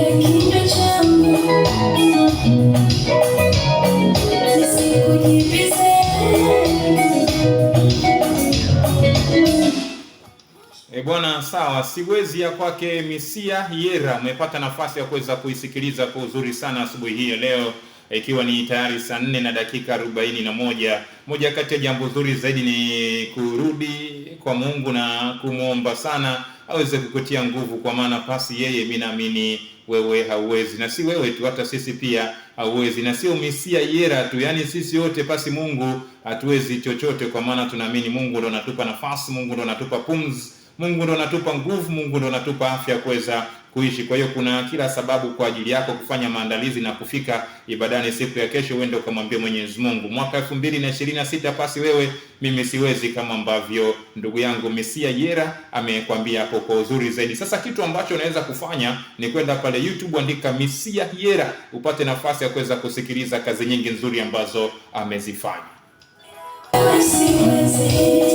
Ya kinywa changu nisikujibize. E bwana, sawa, siwezi ya kwake Misia Yera. Umepata nafasi ya kuweza kuisikiliza kwa uzuri sana asubuhi hii ya leo, ikiwa ni tayari saa 4 na dakika 41. Moja kati ya jambo zuri zaidi ni kurudi kwa Mungu na kumwomba sana aweze kukutia nguvu, kwa maana pasi yeye, mimi naamini wewe hauwezi, na si wewe tu, hata sisi pia hauwezi, na sio Misia Yera tu, yaani sisi wote pasi Mungu hatuwezi chochote, kwa maana tunaamini Mungu ndo anatupa nafasi, Mungu ndo anatupa pumzi, Mungu ndo anatupa nguvu, Mungu ndo anatupa afya kuweza kuishi. Kwa hiyo kuna kila sababu kwa ajili yako kufanya maandalizi na kufika ibadani siku ya kesho, uende ukamwambia Mwenyezi Mungu, mwaka 2026 pasi wewe mimi siwezi, kama ambavyo ndugu yangu Misia Yera amekwambia hapo kwa uzuri zaidi. Sasa kitu ambacho unaweza kufanya ni kwenda pale YouTube, andika Misia Yera upate nafasi ya kuweza kusikiliza kazi nyingi nzuri ambazo amezifanya. Siwezi.